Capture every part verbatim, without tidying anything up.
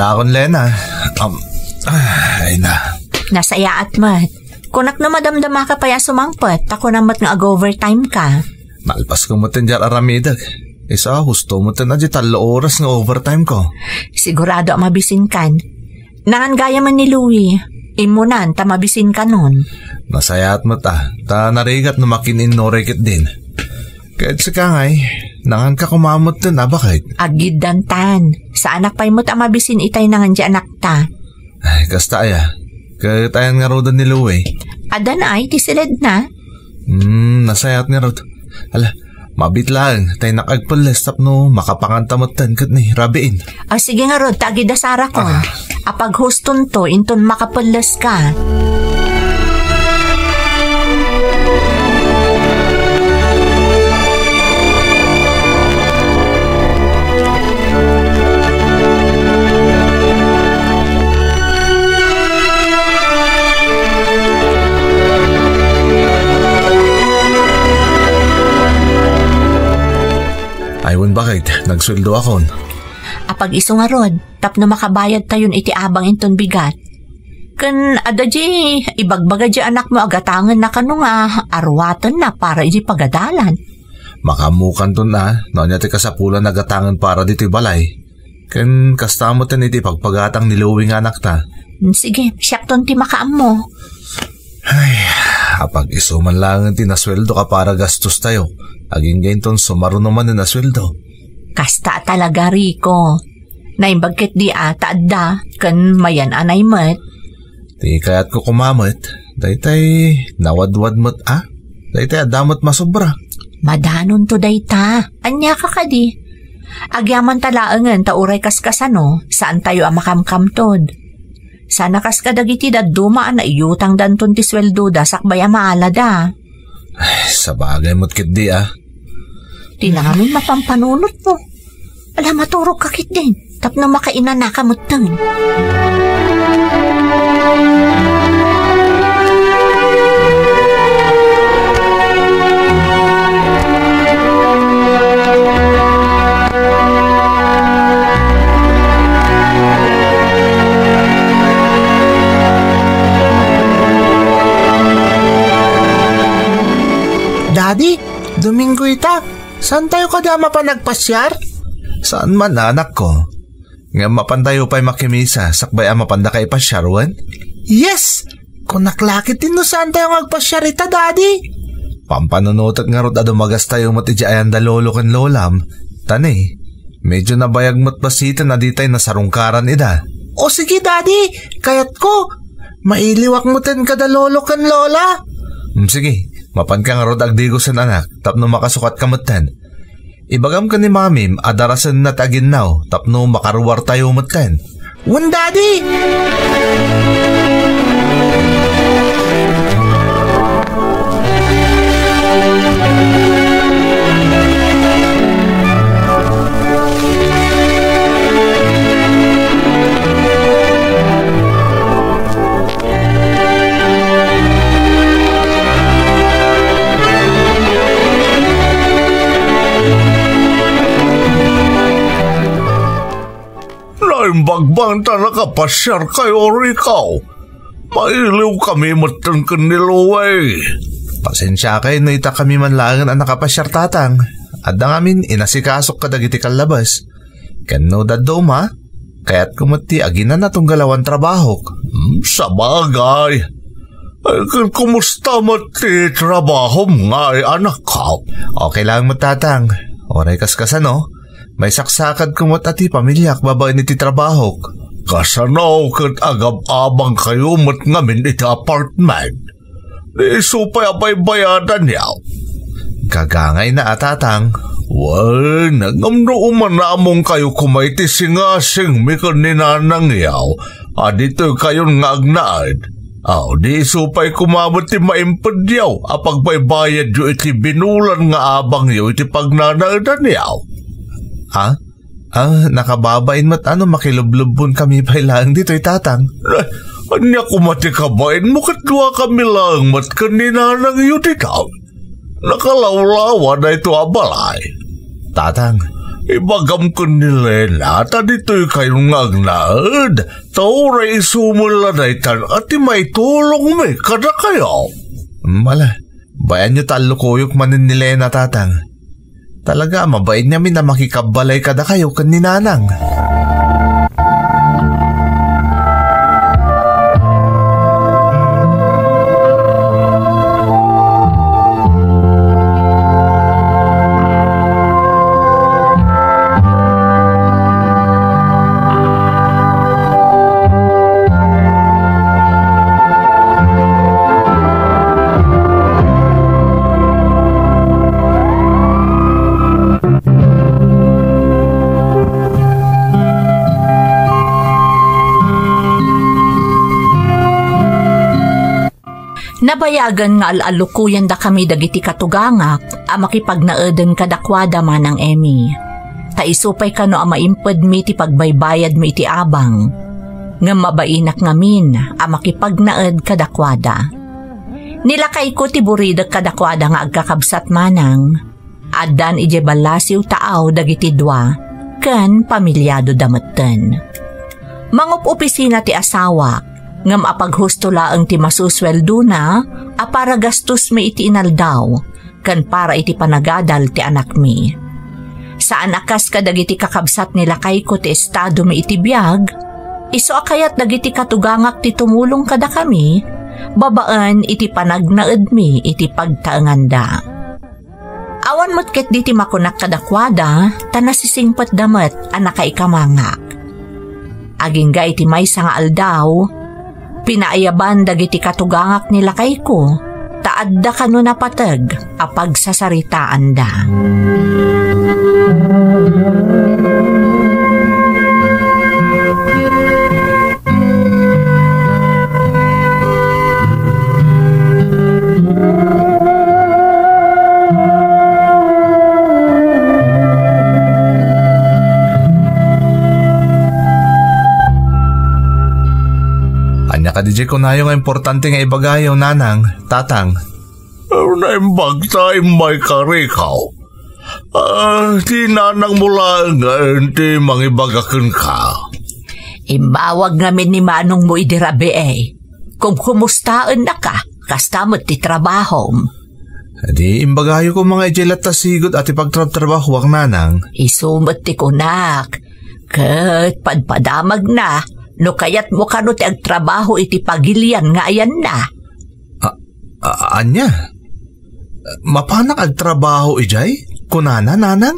Akon, Lena. Um, ay na. Nasayaat met. Kunak no madamdama ka pay a sumangpet, ta kunam met nga ag-overtime ka. Nalpas ko met diay aramidek. Isu a husto met a diay tallo oras nga overtime ko. Sigurado a mabisin kan. Nangan gayam ni Louie. Immunan ta mabisin kanon. Nasayaat met a, ta narigat no makin-innoray ketdin. Ket sika ngay, nangan ka kumamet ten a baket. Agiddan tan. Saanak pay met a mabisin itay nangan diay anakta. Ay, kasta aya. Ket ayan ngaruden ni Louie? Addan ay ti siledna. Hmm, nasayaat ngarud. Ala, mabit laeng, ta innak agpelles tapno makapanganta metten ket ni rabiin. Ah, sige ngarud, ta agidda sarakon. Ah. Apaghustonto, inton makapelles ka. Ay, wen, baket, nagsueldoakon. Apag-isu ngarud, tapno makabayadtayon iti abang inton bigat. Ken adda diay ibagbaga diay anakmo a gatangenna kano nga aruatenna para iti pagadalan. Makaammokanton a, no ania ti kasapulan a gatangen para ditoy balay. Ken kasta metten iti pagpagatang ni Louie nga anakta. Hmm, sige, siakton ti makaammo. Ay, apag-isu man laengen ti nasueldoka para gastostayo. Agingga inton sumaruno manen a sueldo. Kasta talaga, Rico. Naimbag ketdi a ta adda, ken mayan-anay met. Ti kayatko koma met, daytay nawadwad met a. Daytay adda met masobra. Madanonto dayta. Ania ka kadi? Agyamanta laengen ta uray kaskasano, saantayo a makamkamtod. Sana kas kadagiti dadduma a naiyutangdanton ti sueldoda sakbay a maalada. Ay, sabagay met ketdi a. Ti nangamin mapanpanunotmo. Ala, maturogka ketdin, tapno makainanaka metten. Daddy, Domingo ita. Saantayo kadi a mapan agpasiar? Saan man, anakko. Ngem mapantayo pay makimisa, sakbay a mapandaka ipasiar, wen? Yes! Kunak la ketdin no saantayo nga agpasiar ita, Daddy. Pampanunotek ngarud a dumagastayo met idiay ayan da lolo ken lolam. Ta ni, medyo nabayag met basiten a ditay nasarungkaran ida. O sige, Daddy, kayatko. Mailiwak metten kada lolo ken lola. Hmm, sige, mapanka ngarud agdigosen, anak, tapno makasukatka metten. Ibagam ken ni mamim a darasenna ti aginnaw tapno makaruartayo metten. Wen, Daddy! Naimbag man ta nakapasiarkayo, Rico. Mailiwkami metten ken ni Louie. Pasensiakay no ita kami man laengen a nakapasiar, tatang. Adda ngamin inasikasok kadagiti kallabes. Ken no dadduma, kayatko met ti aginana tunggal awan trabahok. Hmm, sabagay. Ay, ken kumusta met ti trabahom ngay, anak? Okay laeng met, tatang. Uray kaskasano, maisaksakadko met a ti pamiliak babaen iti trabahok. Kasano ket agab-abangkayo met ngamin iti apartment? Ni isu pay a baybayadanyo. Gagangayna a, tatang. Wen, ngem no umanamongkayo koma iti singasingmi ken ni nanangyo a ditoykayon nga agnaed, aw, di isu pay koma met ti maimpedyo a pagbaybayadyo iti binulan nga abangyo iti pagnanaedanyo. Ha? Ah, nakababain met a no makilublubbonkami pay laeng ditoy, tatang. Eh, ania koma ti kabainmo ket duakami laeng met ken ni nanangyo ditoy? Nakalawlawa daytoy a balay. Tatang, ibagam ken ni Lena ta ditoykayon nga agnaed, ta uray isu met la daytan a ti maitulongmi kadakayo. Mala, bayanyo ta allukoyok manen ni Lena, Tatang. Talaga, mabait ngamin a makikabbalay kadakayo ken ni Nanang. Nabayagen nga al-allukoyendakami dagiti katugangak a makipagnaeden kadakuada, Manang Emmy. Ta isu pay kano a maimpedmi ti pagbaybayadmi iti abang. Ngem mabainak ngamin a makipagnaed kadakuada. Ni lakayko ti buridek kadakuada nga agkakabsat, Manang. Addan idiay ballasiw taaw dagiti dua, ken pamiliadoda metten. Mangup-opisina ti asawak, ngem apaghusto laeng ti masusueldona a para gastosmi iti inaldaw, ken para iti panagadal ti anakmi. Saan a kas kadagiti kakabsat ni lakayko ti estadomi iti biag, isu a kayat dagiti katugangak ti tumulong kadakami, babaen iti panagnaedmi iti pagtaenganda. Awan met ketdi ti makunak kadakuada, ta nasisingpetda met a nakaikamangak. Agingga iti maysa nga aldaw, pinaayaban dagiti katugangak ni lakayko, ta adda kano napateg a pagsasaritaanda. Ania kadi diay kunayo nga importante nga ibagayo, Nanang, Tatang? Naimbag ta immay ka, Rico. Ah, ti nanangmo laeng nga enti mangibaga kenka. Immawag ngamin ni manongmo idi rabii. Kumkumustaennaka, kasta met ti trabahom. Di imbagayo koma nga idiay latta sigud a ti pagtrabtrabahoak, Nanang. Isu met ti kunak. Ket padpadamagna, no kayatmo kano ti agtrabaho iti pagilian nga ayanna. A-, a-, ania? Mapanak agtrabaho idiay? Kunana, Nanang?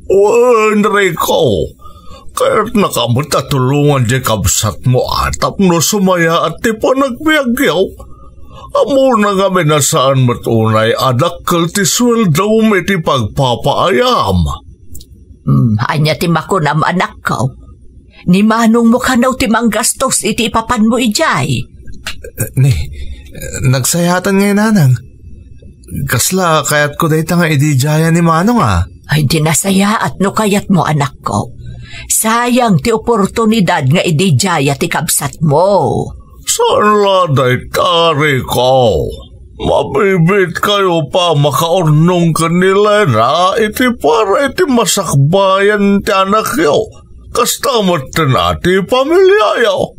Wen, Rico. Kayatnaka met a tulongan diay kabsatmo a tapno sumayaat ti panagbiagyo. Ammona ngamin a saan met unay a dakkel ti sueldom iti pagpapaayam. Hmm, ania ti makunam, anakko? Ni manongmo kano ti manggastos iti ipapanmo idiay? Ni, nagsayaatan ngay, Nanang. Kasla kayatko dayta nga ididiaya ni Manong, a. Ay, di nasayaat no kayatmo, anakko. Sayang ti oportunidad nga ididiaya ti kabsatmo. Saan la dayta, Rico? Mabibiit kayo pa makaurnong ken ni Lena iti para iti masakbayan ti anakyo. Kasta metten a ti pamiliayo.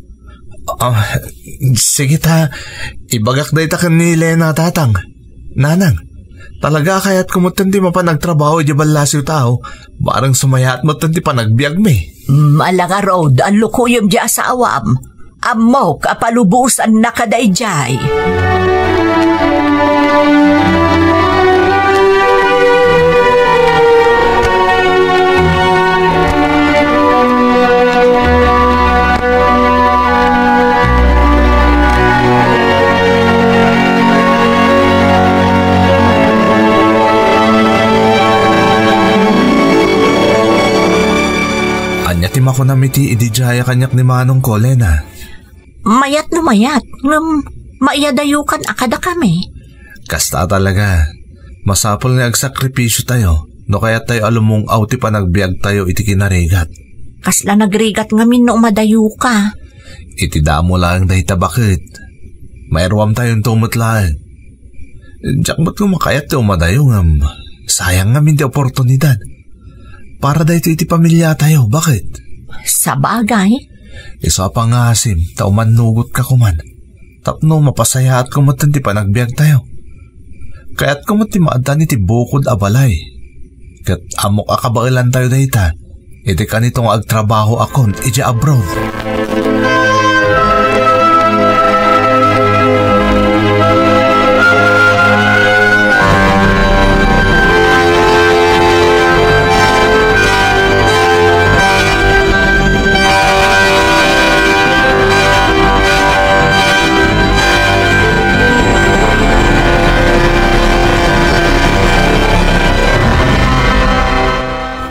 Ah, sige ta, ibagak dayta ken ni Lena, Tatang. Nanang, talaga a kayatko metten ti mapan agtrabaho idiay ballasiw taaw, bareng sumayaat metten ti panagbiagmi. Mala ngarud, allukoyem diay asawam. Ammok a palubosannaka daydiay. Ania ti makunam iti ididiaya kaniak ni Manongko, Lena? Mayat no mayat, ngem maiyadayokan a kadakami. Kasta talaga. Masapul nga agsakripisiotayo no kayattayo a lumung-aw ti panagbiagtayo iti kinarigat. Kasla nagrigat ngamin no umadayoka. Iti damo laeng dayta baket. Mairuamtayonto met laeng. Diak met koma kayat ti umadayo ngem sayang ngamin ti oportunidad. Para daytoy iti pamiliatayo, baket? Sabagay. Isu a pangasim, ta umannugotka koman. Tapno mapasayaatko met ti panagbiagtayo. Kayatko met ti maaddaan iti bukod a balay. Ket ammok a kabaelantayo dayta, iti kanito nga agtrabahoakon idiay abroad.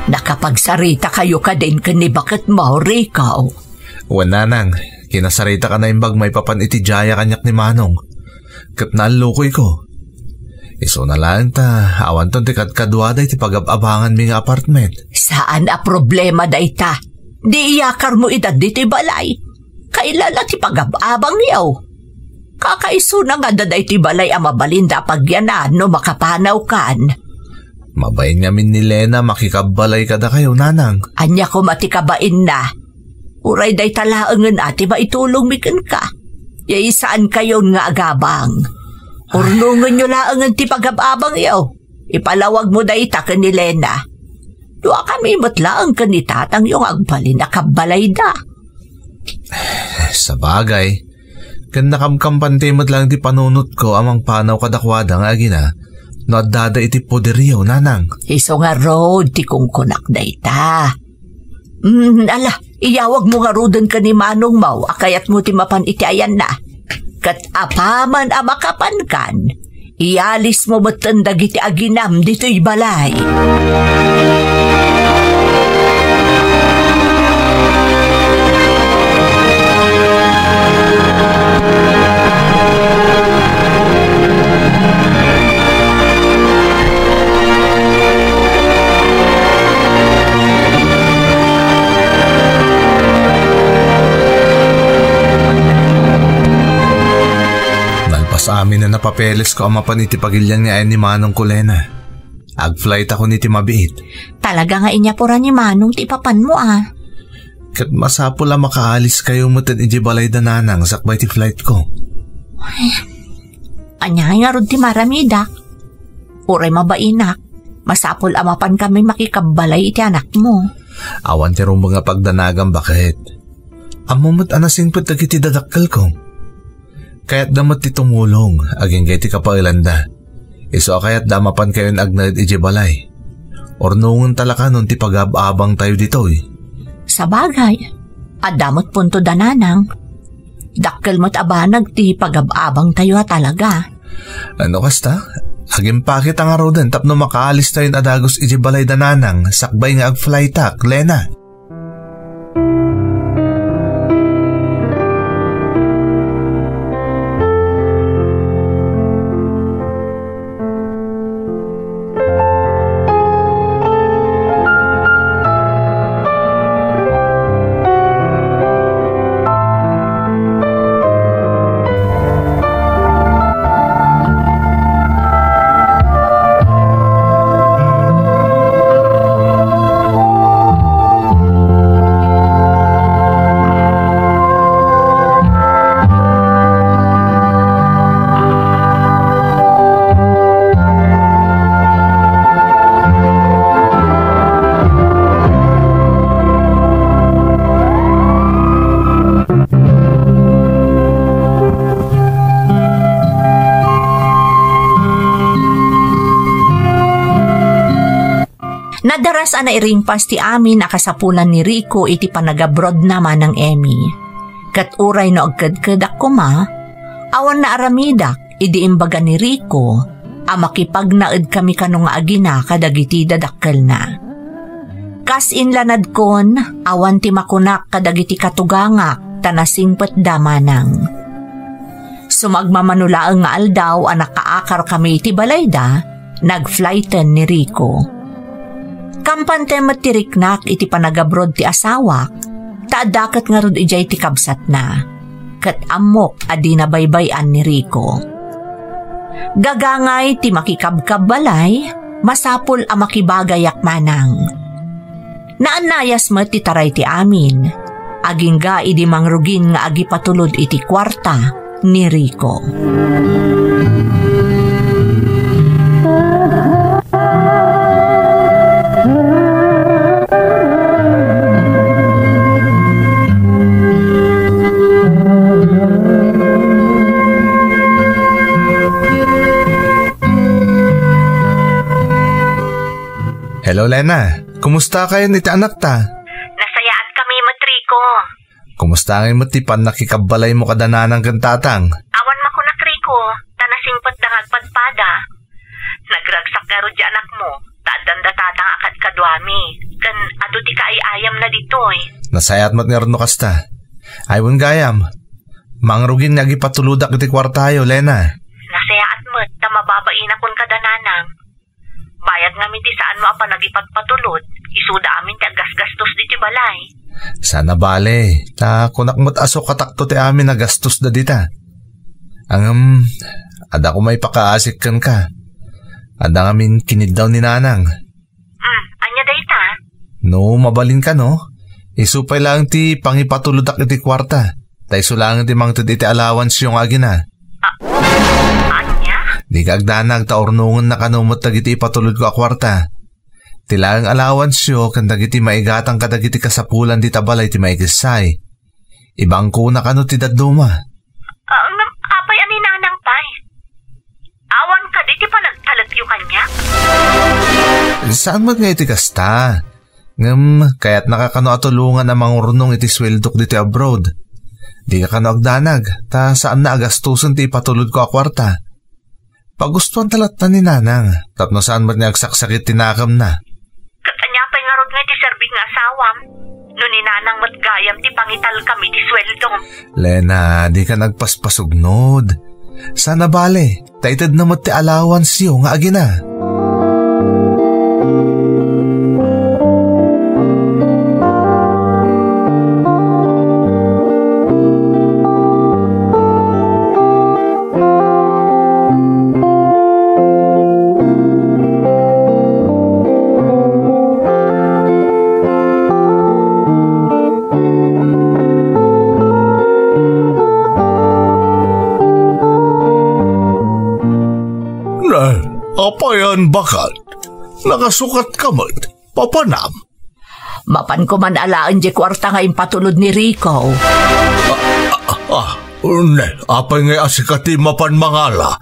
Nakapagsaritakayo kadin ken ni baketmo, Rico? Wen, nanang, kinasaritak a naimbag maipapan iti diay a kaniak ni Manong. Ket naallukoyko. Isuna laeng ta awanton ti kadkaduada iti pagab-abanganmi nga apartment. Saan a problema dayta. Di iyakarmo ida ditoy balay. Kailala ti pagab-abangyo. Kakaisuna nga adda daytoy balay a mabalinda a pagyanan no makapanawkan. Mabain ngamin ni Lena makikabbalay kadakayo, nanang. Ania koma ti kabainna? Uray dayta laengen a ti maitulongmi kenka. Ya, saankayon nga agabang. Urnongenyo laengen ti pagab-abangyo. Ipalawagmo dayta ken ni Lena. Duakami met laeng ken ni tatangyo nga agbalin a kabbalayda. Sabagay, ken nakamkampanti met laeng ti panunotko a mangpanaw kadakuada nga agina no addada iti poderyo, nanang. Isu ngarud ti kunkunak dayta. Mm, ala, iyawagmo ngaruden ken ni manongmo a kayatmo ti mapan iti ayanna. Ket apaman a makapankan, iyalismo metten dagiti aginam ditoy balay. Nalpas amin a napapelesko a mapan iti pagilian nga ayan ni manongko, Lena. Agflightakon iti mabiit. Talaga nga inyapura ni manong ti ipapanmo, a. Ket masapul a makaaliskayo met idiay balay da nanang sakbay ti flightko. Ay, ania ngay ngarud ti maramidak? Uray mabainak, masapul a mapankami makikabbalay iti anakmo. Awan ti rumbeng a pagdanagam, baket. Ammom met a nasingpet dagiti dadakkelko. Kayatda met ti tumulong agingga iti kapaelanda. Isu a kayatda a mapankayon agnaed idiay balay. Urnongen ta la kanon ti pagab-abangtayo ditoy. Sabagay, adda met punto da nanang. Dakkel met a banag ti pagab-abangtayo a talaga. No kasta, agimpaketa ngaruden tapno makaalistayon a dagus idiay balay da nanang sakbay nga agflightak, Lena. Nadaras a nairingpas ti amin a kasapulan ni Rico iti panagabrodna, Manang Emmy. Ket uray no agkedkedak koma, awan naaramidak idi imbaga ni Rico a makipagnaedkami kano nga agina kadagiti dadakkelna. Kas inlanadkon, awan ti makunak kadagiti katugangak ta nasingpetda manang. Sumagmamano laeng nga aldaw a nakaakarkami iti balayda, nagflighten ni Rico. Kampanten met ti riknak iti panagabrod ti asawak, ta adda ket ngarud idiay ti kabsatna. Ket ammok a dina baybay-an ni Rico. Gagangay ti makikabkabbalay, masapul a makibagayak manang. Naannayas met ti taray ti amin, agingga idi mangrugin nga agipatulod iti kuarta ni Rico. Hello, Lena. Kumusta kayon iti anakta? Nasayaat kami met, Rico. Kumusta ngay met ti pannakikabbalaymo kada nanang ken tatang? Awan makunak, Rico, ta nasingpetda nga agpadpada. Nagragsak ngarud ti anakmo, ta addanda tatang a kadkaduami, ken adu ti kaay-ayamna ditoy. Nasayaat met ngarud no kasta. Ay, wen gayam, mangrugin nga agipatulodak iti kuartayo, Lena. Nasayaat met ta mababainakon kada nanang. Bayat ngamin ti saanmo a panagipatpatulod, isuda amin ti aggasgastos ditoy balay. Saan a bale, ta kunak met a sukatakto ti amin a gastos da dita. Ngem, adda koma ipakaasik kenka. Adda ngamin kiniddaw ni nanang. Hmm, ania dayta? No, mabalin kano, isu pay laeng ti pangipatulodak iti kuarta. Ta isu laeng ti mangted iti allowanceyo nga agina. A-, ania? Dika agdanag ta urnongenna kano met dagiti ipatulodko a kuarta. Ti laeng allowanceyo ken dagiti maigatang kadagiti kasapulan dita balay ti maikessay. Ibangkona kano ti dadduma. Ah, ngem apay a ni nanang pay? Awan kadi ti panagtalekyo kaniak? Saan met nga iti kasta? Ngem, kayatnaka kano a tulongan a mangurnong iti sueldok ditoy abroad. Dika kano agdanag, ta saanna a gastosen ti ipatulodko a kuarta. Pagustuanta latta ni nanang, tapno saan met nga agsaksakit ti nakemna. Ket ania pay ngarud nga iti serbik nga asawam? No ni nanang met gayam ti pangitalkam iti sueldom. Lena, dika agpaspasugnod. Saan a bale, ta itedna met ti allowanceyo nga agina. Ne, apay a baket? Nakasukatka met. Papanam? Mapan koman alaen diay kuarta nga impatulod ni Rico. Ah, ah, ne, apay ngay a sika ti mapan mangala?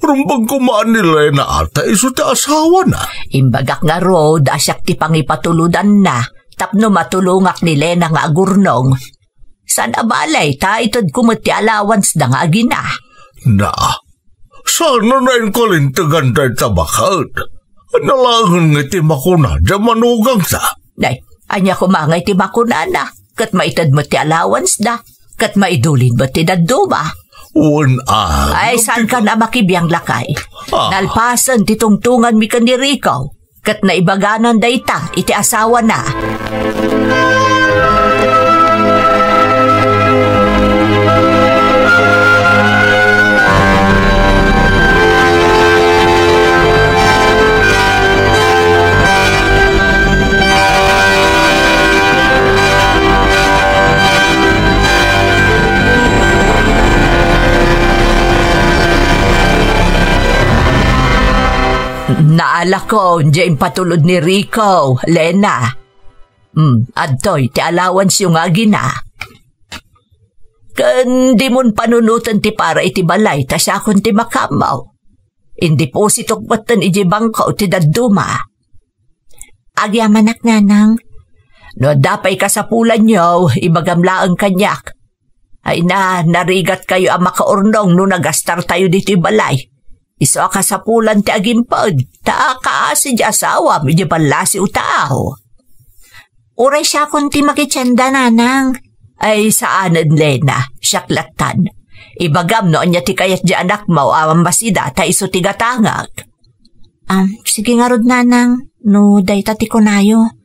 Rumbeng koma ni Lena a ta isu ti asawana. Imbagak ngarud a siak ti pangipatulodanna tapno matulongak ni Lena nga agurnong. Saan a bale, ta itedko met ti allowance da nga agina. Na, saan a nainkalintegan dayta baket? Ania laengen nga iti makuna diay manugangta? Nay, ania koma nga iti makunana? Ket maited met ti allowance da. Ket maidulin met ti dadduma. Wen a, Ay, saan kan a makibiang, lakay? Ah. Nalpasen ti tungtunganmi ken ni Rico. Ket naibaganan dayta iti asawana. Naalakon diay impatulod ni Rico, Lena. Hmm, adtoy ti allowance yo nga agina. Ken dimon panunoten ti para iti balay ta siakon ti makaammo. Indepositok metten idiay bangko ti dadduma. Agyamanak, nanang. No adda pay kasapulanyo, ibagam laeng kaniak. Ay na, narigatkayo a makaurnong no nagastartayo ditoy balay. Isu a kasapulan ti agimped, ta kaasi di asawam idi ballasiw taaw. Uray siakon ti makitienda, nanang. Ay, saanen, Lena, siak lattan. Ibagam no ania ti kayat di anakmo a mammasida ta isu ti gatangak. Am, sige ngarud, nanang, no dayta ti kunayo.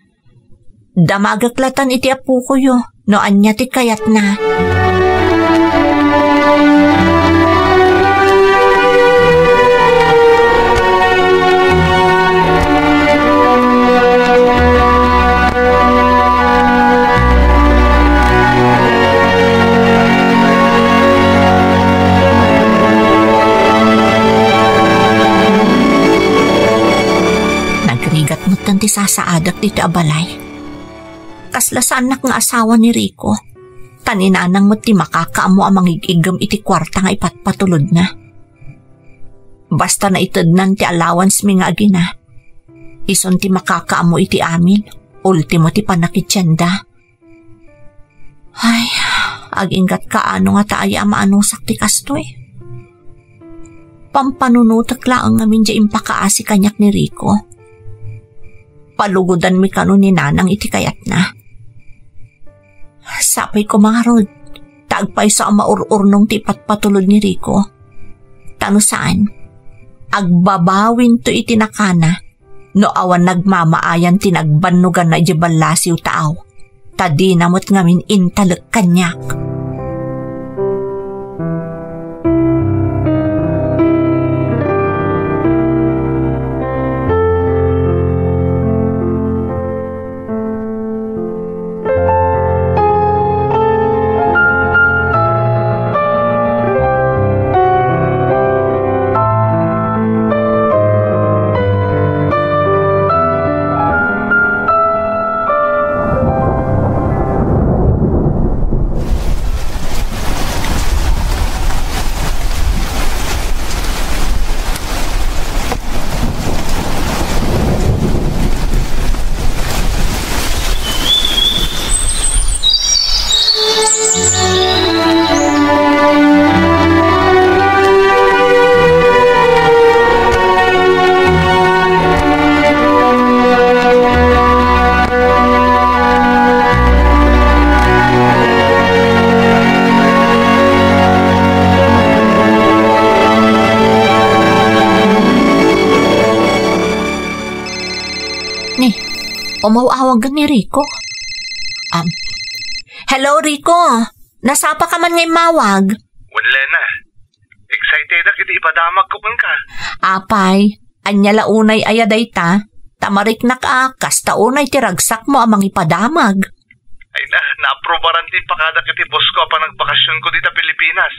Damagek latan iti apokoyo no ania ti kayatna. isasaadek ditoy a balay. Kasla saannak nga asawa ni Rico. Ta ni Nanang met ti makakaammo a mangig-iggem iti kuarta nga ipatpatulodna. Basta naitednan ti allowance mi nga agina, isun ti makakaammo iti amin, ultimo ti pannakitienda. Ay, aginggatka no nga ta aya a maanusak ti kastoy. Pampanunotek laeng ngamin diay impakaasi kaniak ni Rico. Palugodanmi kano ni Nanang iti kayatna. Sapay koma ngarud, ta agpayso a maur-urnong ti ipatpatulod ni Rico. Ta no saan, agbabawinto iti nakana no awan nagmamaayan ti nagbannoganna idiay ballasiw taaw, ta dina met ngamin intalek kaniak. Ni, umaw-awag ni Rico. Um, hello, Rico. Nasapa ka man nga immawag? Wen, Lena. Excitedak iti ipadamagko kenka. Apay, ania la unay aya dayta? Ta mariknak a kasta unay ti ragsakmo a mangipadamag. Ay na, naaprubaran ti impakadak iti boss ko a panagvakasionko dita Pilipinas.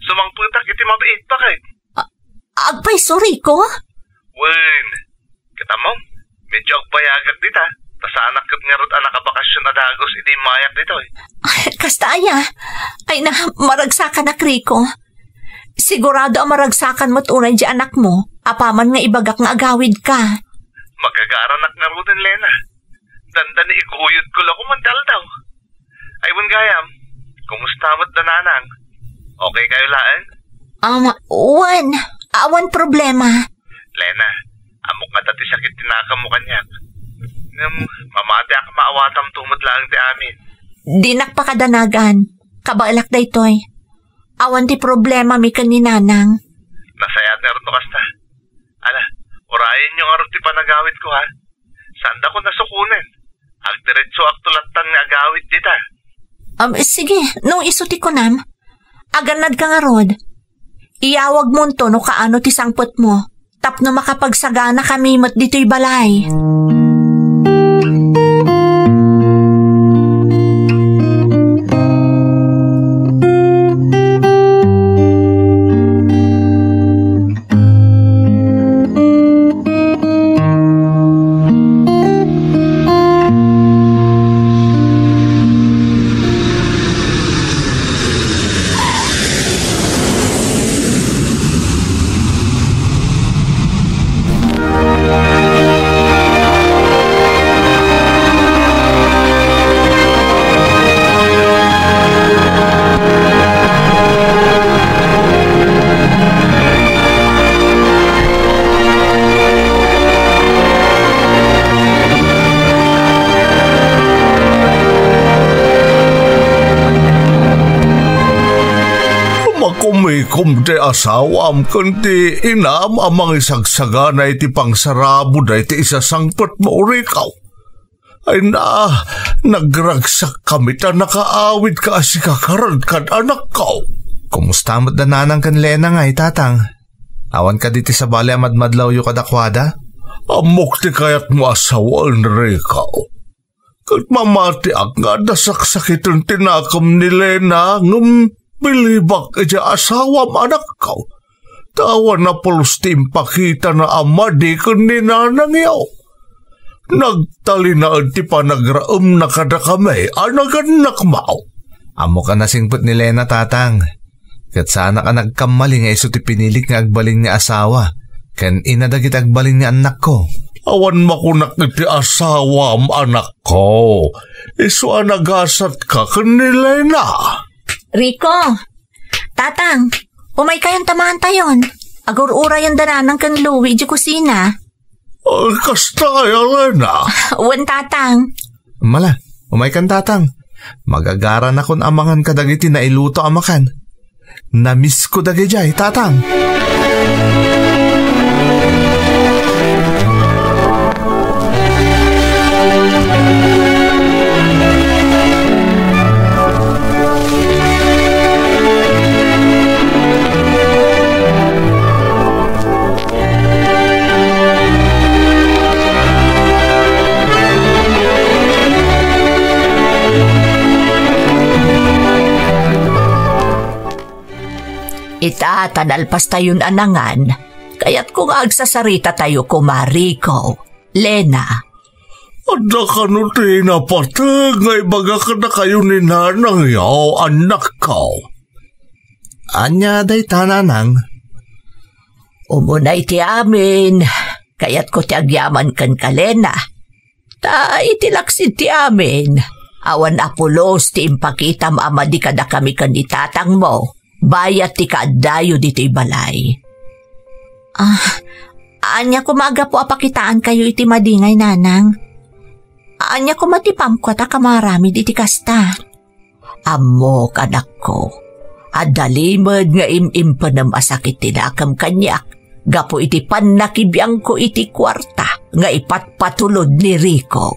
Sumangpetak iti mabiit, baket. A-, agpayso, Rico? Wen, ket ammom, medyo agbayagak dita, ta saanak ket ngarud a nakabakasion a dagus idi immayak ditoy. Ay, kasta aya? Ay na, maragsakanak, Rico. Sigurado a maragsakan met unay di anakmo, apaman nga ibagak nga agawidka. Magagaranak ngaruden, Lena. Dandani iguyodko la koma ti aldaw. Ay, wen gayam, kumusta met da Nanang? Okay kayo laeng? Um, wen, awan problema. Lena, ammok nga adda ti sakit ti nakemmo kaniak. Ngem, mamatiak a maawatamto met laeng ti amin. Dinak pakadanagan. Kabaelak daytoy. Awan ti problemami ken ni Nanang. Nasayaat ngarud no kasta. Ala, urayenyo ngarud ti panagawidko, ha? Saandakon a sukonen. Agdiretsoakto lattan nga agawid dita. Um, sige, no isu ti kunam. Agannadka ngarud. Iyawagmonto no kaano ti sangpetmo. Tapno makapagsaganakami met ditoy balay. Makumikom ti asawam ken ti inam a mangisagsagana iti pangsarabo dayta isasangpetmo, Rico. Ay na, nagragsakkami ta nakaawidka a sika kad anakko. Kumusta met da Nanang ken Lena ngay, Tatang? Awan kadi ti sabali a madmadlawyo kadakuada? Ammok ti kayatmo a sawen, Rico. Ket mamatiak nga adda saksakiten ti nakem ni Lena, ngem bilibak idiay asawam, anakko. Ta awan a pulos ti impakitana a madi ken ni nanangyo. Nagtalinaed ti panagraemna kadakami a nagannakmo. Ammok a nasingpet ni Lena, Tatang. Ket saanak a nagkammali nga isu ti pinilik nga agbalin nga asawa ken ina dagiti agbalin nga annakko. Awan makunak iti asawam, anakko. Isu a nagasatka ken ni Lena. Rico, Tatang, umaykayon ta mangantayon. Agur-urayen da Nanang ken Louie idiay kusina. Ah, kasta, Elena. Wen, Tatang. Mala, umaykan, Tatang. Magagaranakon a mangan kadagiti nailuto a makan. Namisko dagidiay, Tatang. Ita ta nalpastayon a nangan, kayatko nga agsasaritatayo koma, Rico, Lena. Adda kano ti napateg nga ibaga kadakayo ni Nanangyo, annakko? Ania dayta, Nanang? Umuna iti amin, kayatko ti agyaman kenka, Lena. Ta iti laksid ti amin, awan a pulos ti impakitam a madi kadakami ken ni tatangmo, bayat ti kaaddayo ditoy balay. Ah, ania koma a gapu a pakitaankayo iti madi ngay, Nanang? Ania koma ti pamko a ta kamaaramid iti kasta? Ammok, anakko, adda limed nga im-impenem a sakit ti nakem kaniak gapu iti pannakibiangko iti kuarta nga ipatpatulod ni Rico.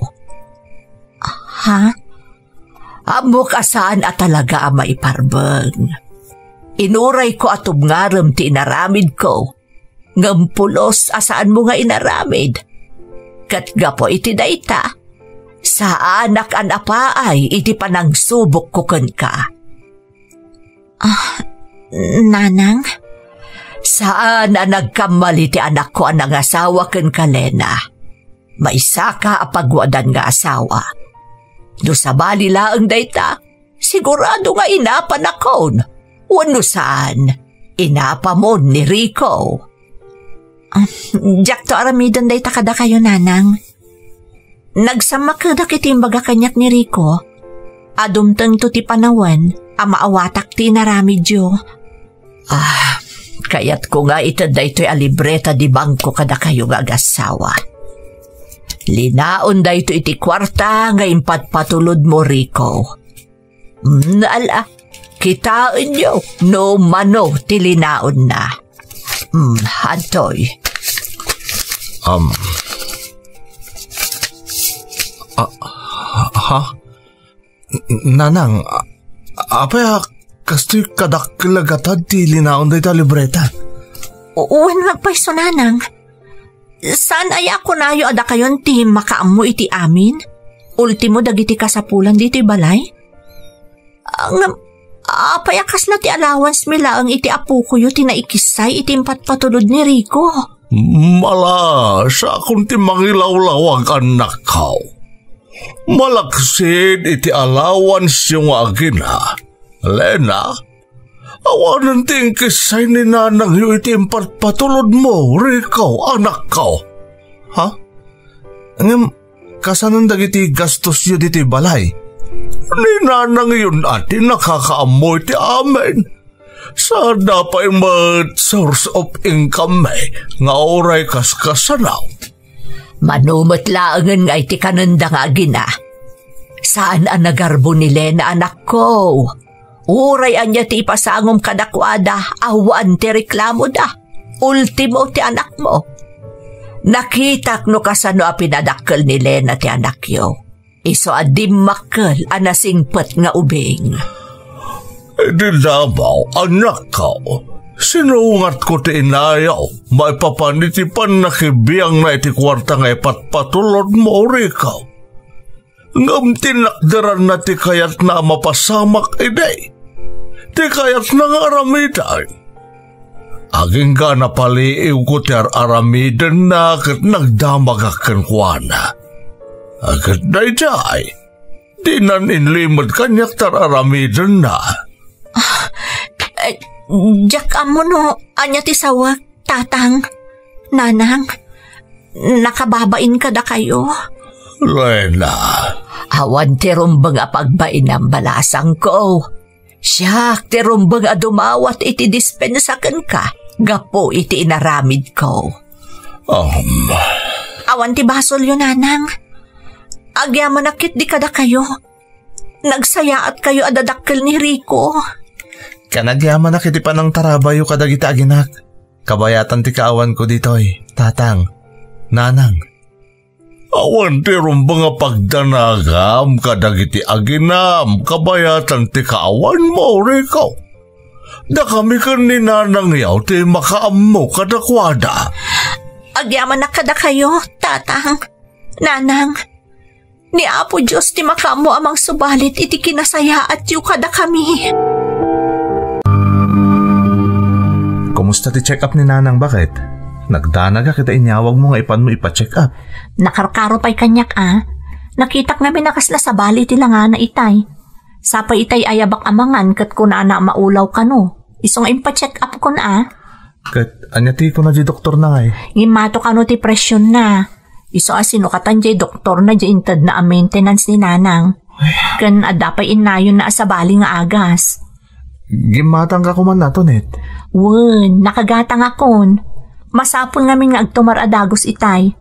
Ha? Ammok a saan a talaga a maiparbeng. Inurayko a tubngarem ti inaramidko, ngem pulos a saanmo nga inaramid. Ket gapu iti dayta, saanak a napaay iti panangsubokko kenka. Ah, Nanang? Saan a nagkamali ti anakko a nangasawa kenka, Lena. Maysaka a paguadan nga asawa. No sabali laeng dayta, sigurado nga inapanakon. Wenno saan, inapamon ni Rico. Ah, diakto aramiden dayta kadakayo, Nanang. Nagsammakedak iti imbaga kaniak ni Rico a dumtengto ti panawen a maawatak ti inaramidyo. Ah, kayatko nga ited daytoy a libreta di bangko kadakayo nga agassawa. Linaon daytoy iti kuarta nga impatpatulodmo, Rico. Mm, ala, kitaenyo no mano ti linaonna. Mm, adtoy. Um. Ah, ha? Nanang, a-, apay a kastoy kadakkel a gatad ti linaon dayta libreta? Wen, nagpayso, Nanang. Saan aya a kunayo a dakayon ti makaammo iti amin? Ultimo dagiti kasapulan ditoy balay? Ngem, apay a kasla ti allowance mi laeng iti apokoyo ti naikissay iti impatpatulod ni Rico? Mala, saakon ti mangilawlawag, annakko. Malaksid iti allowance-yo nga agina, Lena, awanen ti inkissay ni nanangyo iti impatpatulodmo, Rico, anakko. Ha? Ngem, kasanon dagiti gastosyo ditoy balay? Ni nanangyon a ti nakakaammo iti amin. Saanna pay met source of income-mi nga uray kaskasano. Mano met laengen nga iti kanenda nga agina. Saan a nagarbo ni Lena, anakko. Uray ania ti ipasangom kadakuada, awan ti reklamoda. Ultimo ti anakmo. Nakitak no kasano a pinadakkel ni Lena ti anakyo. Isu a dimmakkel a nasingpet nga ubing. Idi damo, anakko, sinungatko ti inayo maipapan iti pannakibiangna iti kuarta nga ipatpatulodmo, Rico. Ngem tinakderanna ti kayatna a mapasamak idi. Ti kayatna nga aramiden. Agingga a napaliiwko ti ar-aramidenna ket nagdamagak kenkuana. Ket daydiay, dinan inlimed kaniak ti ar-aramidenna. Eh, diak ammo no ania ti sawek, Tatang, Nanang. Nakababain kadakayo. Lena. Awan ti rumbeng a pagbainam, balasangko. Siak ti rumbeng a dumawat iti dispensa kenka gapu iti inaramidko. Um. Awan ti basolyo, Nanang. Agyamanak ketdi kadakayo. Nagsayaatkayo a dadakkel ni Rico. Ken agyamanak iti panangtarabayyo kadagiti aginak. Kabayatan ti kaawanko ditoy, Tatang, Nanang. Awan ti rumbeng a pagdanagam kadagiti aginam kabayatan ti kaawanmo, Rico. Dakami ken ni Nanang yaw ti makaammo kadakuada. Agyamanak kadakayo, Tatang, Nanang. Ni Apo Dios ti makaammo a mangsubalit iti kinasayaatyo kadakami. Kumusta ti check-up ni Nanang, baket? Nagdanagak ita inyawagmo nga ipanmo ipa-check-up. Nakarkaro pay kaniak a. Nakitak ngamin a kasla sabali ti langana itay. Sapay itay ayabak a mangan ket kunana a maulaw kano. Isu nga impa-check-up kon a. Ket ania ti kuna ti doktorna ngay? Ngimmato kano ti presionna. Isu a sinukatan diay doktorna diay intedna a maintenance ni Nanang. Ken adda pay innayonna a sabali nga agas. Gimmatangka koman, Tonet? Wen, nakagatangakon. Masapul ngamin nga agtumar a dagus itay.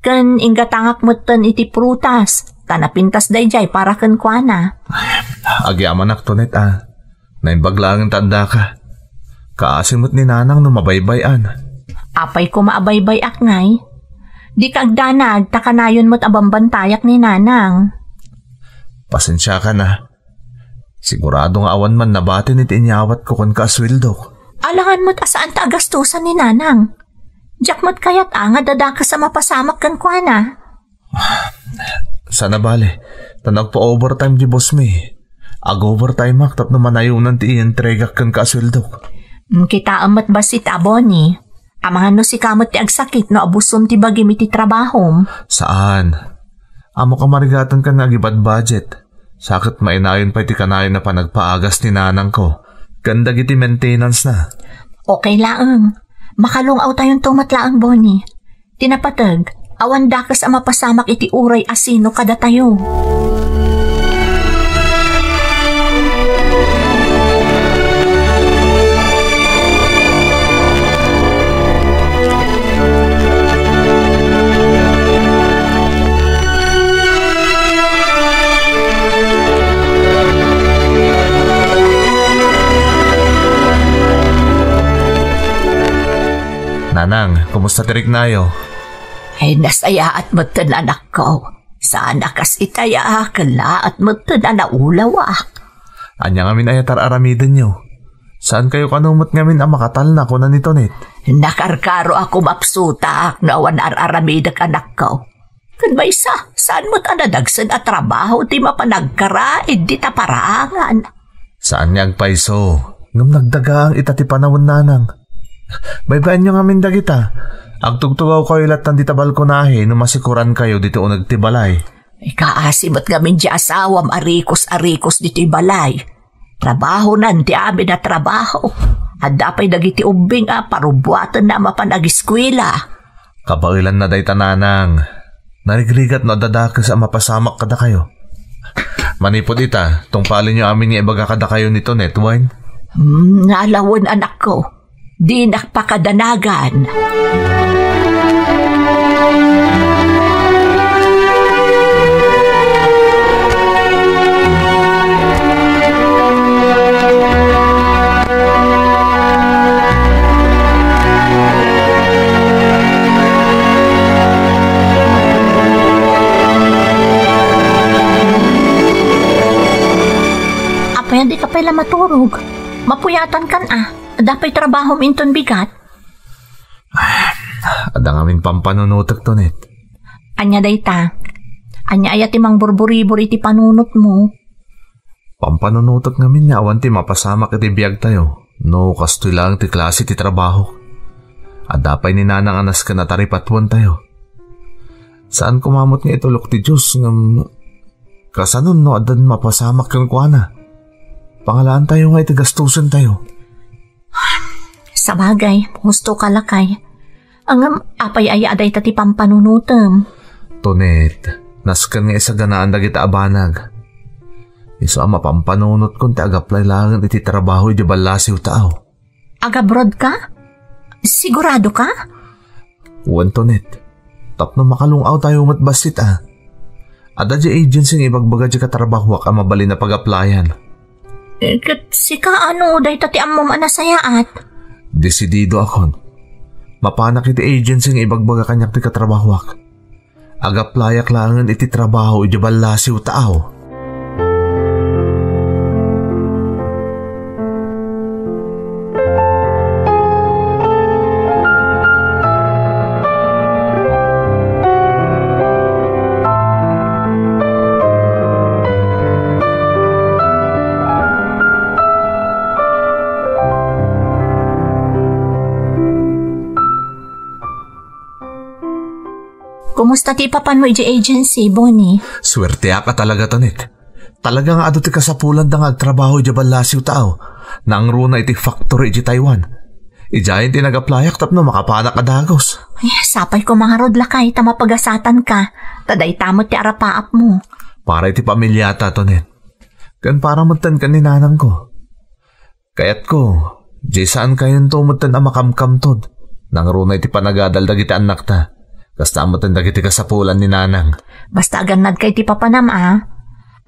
Ken inggatangak metten iti prutas, ta napintas daydiay para kenkuana. Agyamanak, Tonet, a. Naimbag laeng ta addaka. Kaasi met ni Nanang no mabaybay-an. Apay koma a baybay-ak ngay? Dika agdanag ta kanayon met a bambantayak ni Nanang. Pasensiakan a. Sigurado nga awan man nabatin iti inyawatko kenka a sueldok. Alangan met a saanta a gastusan ni Nanang. Diak met kayat a nga adda dakes a mapasamak kenkuana. Saan a bale, ta nagpa-overtime ti boss mi. Ag-overtimeak tapno manayonan ti ientregak kenka a sueldok. Mm, kitaem met bassit a, Bonnie. Amangan no sika met ti agsakit no abusom ti bagim iti trabahom. Saan. Ammok a marigatenka nga agibadbudget. Sa ket mainayon pay ti kanayon a panagpaagas ni Nanangko ken dagiti maintenance na. Okay laeng. Makalung-awtayonto met laeng, Bonnie. Ti napateg, awan dakes a mapasamak iti uray a sino kadatayo. Nanang, kumusta ti riknayo? Ay, nasayaat metten, anakko. Saan a kas itay a kellaat metten a naulawak. Ania ngamin aya ti ar-aramidenyo? Saankayo kano met ngamin a makatalna, kuna ni Tonet. Nakarkaro a kumapsutak no awan ar-aramidek, anakko. Ken maysa, saan met a nadagsen a trabaho ti mapan agkaraid dita paraangan. Saan nga agpayso, ngem nagdagaang ita ti panawen, Nanang. Baybayanyo ngamin dagita. Agtugtugawkayo lattan dita balkonahe no masikurankayo ditoy uneg ti balay. Ikaasi met ngamin ti asawam a rikos a rikos ditoy balay. Trabahonan ti amin a trabaho. Adda pay dagiti ubbing a parubbuatenna a mapan agiskuela. Kabaelanna dayta, Nanang. Narigrigat no adda dakes a mapasamak kadakayo. Manipud ita, tungpalenyo amin nga ibaga kadakayo ni Tonet, wen? Hmm, nalawen, anakko. Dinak pakadanagan. Apay, dika pay la maturog? Mapuyatankan a. Adda pay trabahom inton bigat? Adda ngamin pampanunotek, Tonet. Ania dayta? Ania aya ti mangburburibur iti panunotmo? Pampanunotek ngamin nga awan ti mapasamak iti biagtayo no kastoy laeng ti klase ti trabaho. Adda pay ni Nanang a nasken a taripatuentayo. Saan koma met nga itulok ti Dios, ngem kasano no addan mapasamak kenkuana? Pangalaantayo nga iti gastusentayo. Sabagay, husto ka, lakay. Ngem apay aya a dayta ti pampanunotem? Tonet, nasken nga isaganaan dagita a banag. Isu a mapampanunotkon ti agaplay laengen iti trabaho idiay ballasiw ta aw. Agabroad ka? Sigurado ka? Wen, Tonet. Tapno makalung-awtayo met bassit a. Adda diay agency nga ibagbaga diay katrabahoak a mabalin a pag-applyan. Eh, ket sika, ano dayta ti ammom a nasayaat? Desididoakon. Mapanak iti agency nga ibagbaga kaniak ti katrabahoak. Agaplayak laengen iti trabaho idiay ballasiw ta aw. Kumusta ti ipapanmo idiay agency, Bonnie? Suerteak a talaga, Tonet. Talaga nga adu ti kasapulanda nga agtrabaho idiay ballasiw ta aw. Nangruna iti factory idiay Taiwan. Idiayen ti nag-applyak tapno makapanak a dagus. Ay, sapay koma ngarud, lakay, ta mapagasatanka. Ta dayta met ti arapaapmo. Para iti pamilyata, Tonet. Ken para metten ken ni nanangko. Kayatko, diay saankayonto metten a makamkamtod. Nangruna iti panagadal dagiti annakta. Kasta metten dagiti kasapulan ni nanang. Basta agannadka iti papanam a.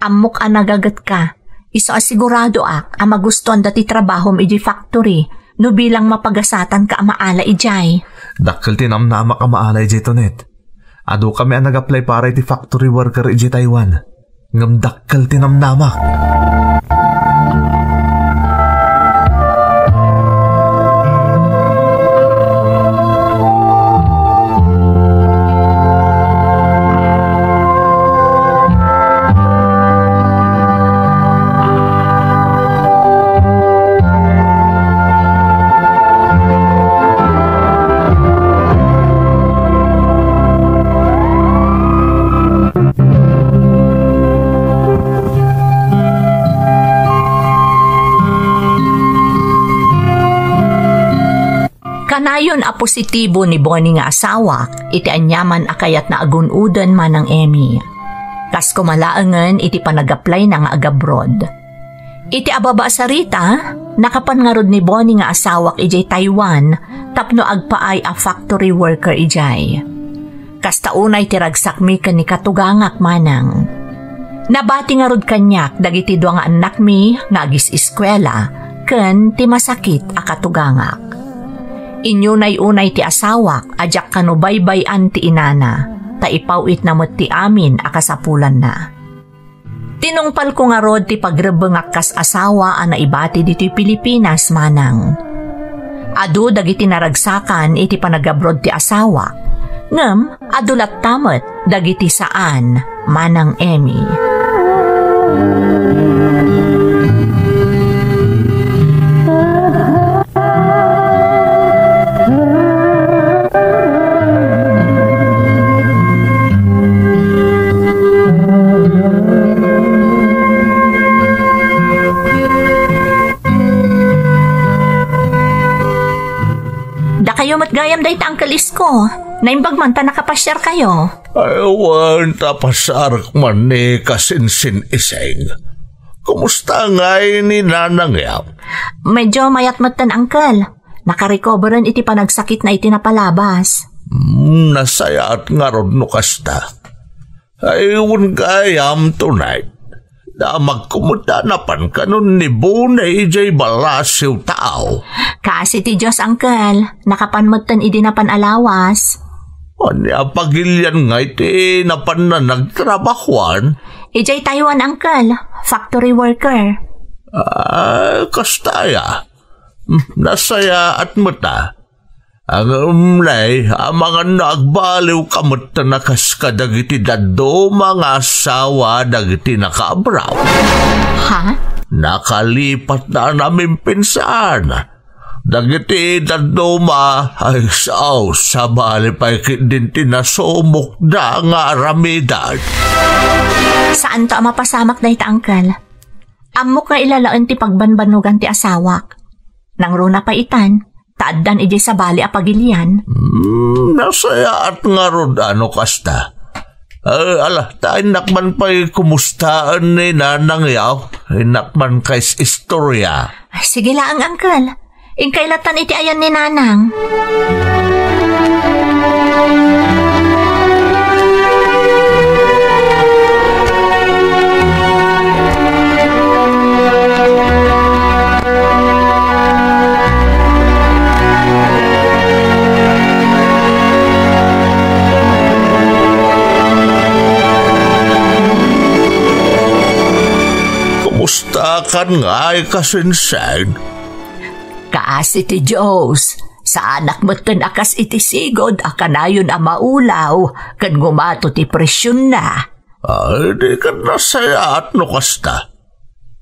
Ammok a nagagetka. Isu a siguradoak a magustuanda ti trabahom idiay factory no bilang mapagasatanka a maala idiay. Dakkel ti namnamak a maala idiay, Tonet. Adukami a nag-apply para iti factory worker idiay Taiwan. Ngem dakkel ti namnamak. Kanayon a positibo ni Bonnie nga asawak iti aniaman a kayatna a gun-oden, Manang Emmy. Kas koma laengen iti panag-applyna nga agabroad. Iti ababa a sarita, nakapan ngarud ni Bonnie nga asawak idiay Taiwan tapno agpaay a factory worker idiay. Kasta unay ti ragsakmi ken ni katugangak, Manang. Nabati ngarud kaniak dagiti dua nga annakmi nga agis-eskuela ken ti masakit a katugangak. Inyunay unay ti asawak a diak kano baybay-an ti inana, ta ipaw-itna met ti amin a kasapulanna. Tinungpalko ngarud ti pagrebbengak kas asawa a naibati ditoy Pilipinas, Manang. Adu dagiti naragsakan iti panagabroad ti asawak, ngem adu latta met dagiti saan, Manang Emmy. Dakayo met gayam dayta, Uncle Isko. Naimbag man ta nakapasiarkayo. Ay, wen, ta pasiarek man ni kasinsin-ising. Kumusta ngay ni nanang ya? Medyo mayat metten, Uncle. Nakarecoveren iti panagsakitna iti napalabas. Hmm, nasayaat ngarud no kasta. Ay, wen gayam, Tonet. Damagko met a napan kanon ni Bonnie idiay ballasiw ta aw. Kaasi ti Dios, Uncle. Nakapan metten idi napan a lawas. Ania pagilian ngay ti napanna nagtrabahuan? Idiay Taiwan, Uncle. Factory worker. Ah, kasta aya. Hmm, nasayaat met a. Ngem nay, amangan no agbaliwka met a kas kadagiti dadduma nga asawa dagiti nakaabroad. Ha? Nakalipatna a namimpinsan. Dagiti dadduma, ay sao, sabali pay ketdin ti nasumokda nga aramiden. Saanto a mapasamak dayta, Uncle. Ammok nga ilalaen ti pagbanbannogan ti asawak. Nangruna pay itan, ta addan idiay sabali a pagilian. Hmm, nasayaat ngarud a no kasta. Eh, ala, ta innak man pay kumustaen ni nanangyo. Innak man kais istorya. Ay, sige laeng, Uncle. Inkay lattan iti ayan ni Nanang. Kumusta kan ngay, kasinsin? Kaasi ti Dios, saanak metten a kas iti sigud a kanayon a maulaw ken ngumato ti presionna. Ay, di ket nasayaat no kasta.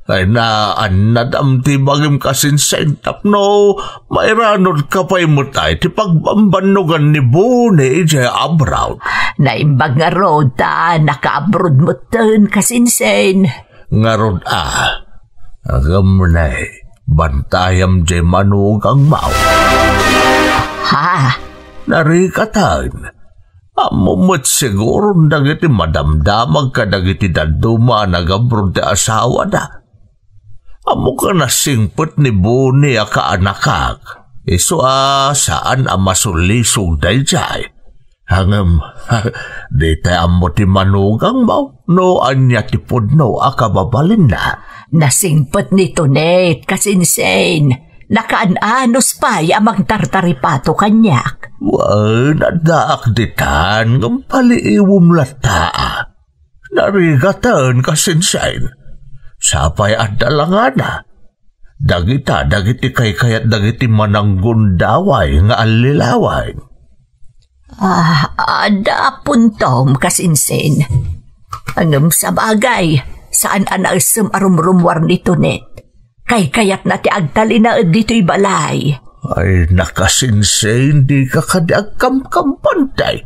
Ay, naannadam ti bagim, kasinsin, tapno mairanodka pay met ay ti pagbambannogan ni Boni idiay abroad. Naimbag ngarud ta naka-abroad metten, kasinsin. Ngarud a, agam ne, bantayam diay manugangmo. Ha? Narikatan. Ammom met siguron dagiti madamdamag kadagiti dadduma a nagabroad ti asawada. Ammok a nasingpet ni Boni a kaanakak, isu a saan a masulisog daydiay. Ngem, ditay ammo ti manugangmo no ania ti pudno a kababalinna. Nasingpet ni Tonet, kasinsin. Nakaan-anos pay a mangtartaripato kaniak. Wen, addaak ditan, ngem paliiwem latta. Narigaten, kasinsin. Sapay adda langana. Dagita dagiti kaykayat dagiti mananggundaway nga allilawen. Ah, adda puntom, kasinsin. Ngem sabagay, saan a naessem a rumrummuar ni Tonet. Kaykayatna ti agtalinaed ditoy balay. Ay, nakasinsin, dika kadi agkamkampanti.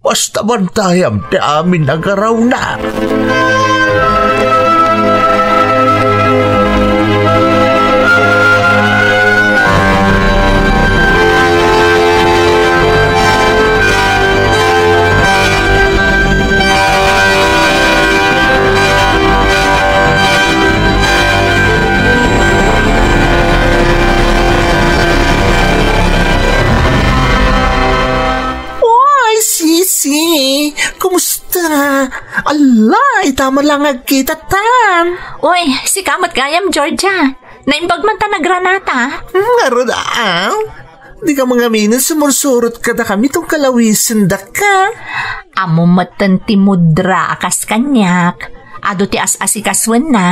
Basta bantayam ti amin a garawna. Oy, Sisi! Kumusta? Ala, ita met la nga agkitatan. Oy, sika met gayam, Georgia. Naimbag man ta nagranata. Hmm, ngarud, a? Dika mangaminen sumursurot kadakami tunggal awisendaka. Ammom metten ti mudra a kas kaniak. Adu ti as-asikasuenna.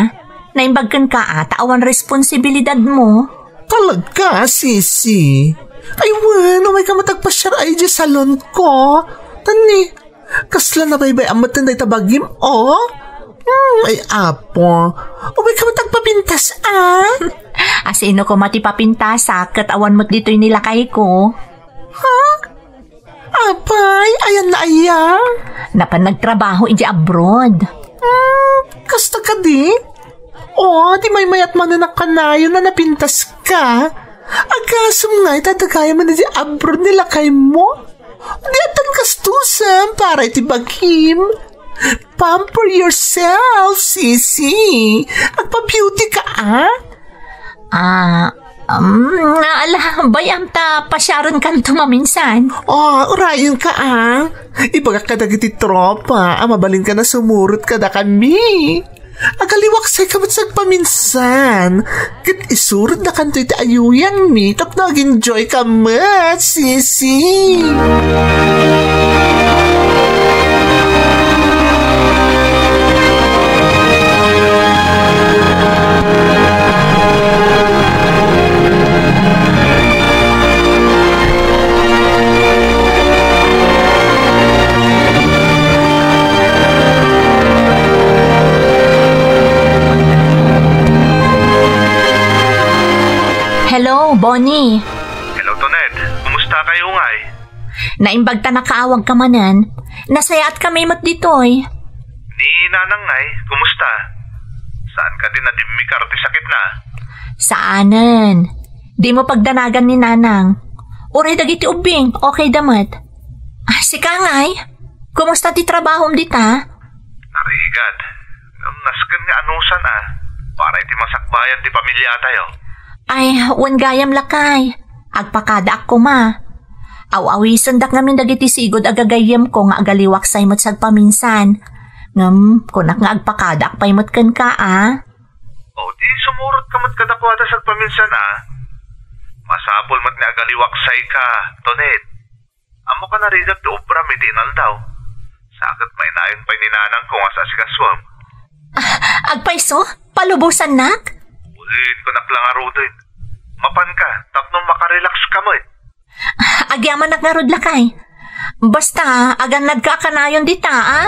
Naimbag kenka a ta awan responsibilidadmo. Talaga, Sisi? Ay, wen, umayka met agpasiar idiay salonko. Tani, kasla nabaybay-am metten dayta bagim, o? Hmm, ay, apo. Umayka met agpapintas, a? Asino koma ti papintasak ket awan met ditoy ni lakayko? Ha? Apay, ayanna aya? Napan nagtrabaho idiay abroad. Hmm, kasta kadi? O, di maymayat manen a kanayon a napintaska. Agasem ngay ta dagayamen idiay abroad ni lakaymo. Di addan gastusen para iti bagim. Pamper yourself, Sisi. Agpa-beauty ka, a? Ah, um, ala, bay-am ta pasiarenkanto maminsan. O, urayenka, a. Ibagak kadagiti tropa a mabalinka a sumurot kadakami. Agaliwaksayka met sagpaminsan. Ket isurodnakanto iti ayuyangmi tapno ag-enjoyka met, Sisi. Hello, Oni. Hello, Tonet. Kumusta kayo ngay? Naimbag ta nakaawag ka manen. Nasayaat kami met ditoy. Ni Nanang ngay, kumusta? Saan ka din nadimmikar ti sakit na? Saanen. Di mo pagdanagan ni Nanang. Uray dagiti ubbing, okay da met. Ah, sika ngay? Kumusta ti trabahom dita? Narigat. Ngem nasken nga anusan a. Para iti masakbayan ti pamiliatayo. Ay, wen gayam lakay. Agpakadaak koma. Aw-awisendak ngamin dagiti sigud a gagayyemko nga agaliwaksay met sagpaminsan. Ngem, kunak nga agpakadaak pay met kenka, a? O, di sumurot ka met kadakuada sagpaminsan, a? Masapul met nga agaliwaksay ka, Tonet. Ammo ka narigat ti obram iti inaldaw. Sa ket mainayon pay ni Nanang ko nga saasikasuem. Ah, agpayso? Palubosannak? Wen, kunak la ngaruden. Mapan ka, tapno makarelax ka met. Ah, agyamanak ngarud lakay. Basta, agannad ka a kanayon dita, a?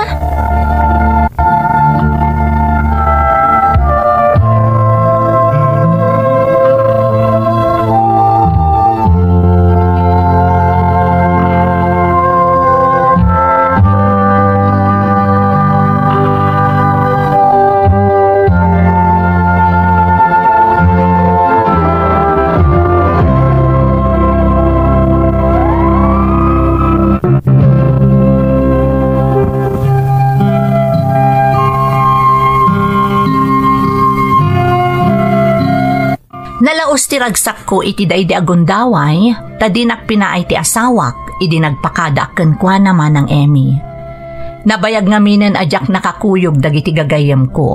Nalaus ti ragsakko iti daydi a gundaway, ta dinak pinaay ti asawak idi nagpakadaak kenkuana, Manang Emmy. Nabayag ngaminen a diak nakakuyog dagiti gagayyemko.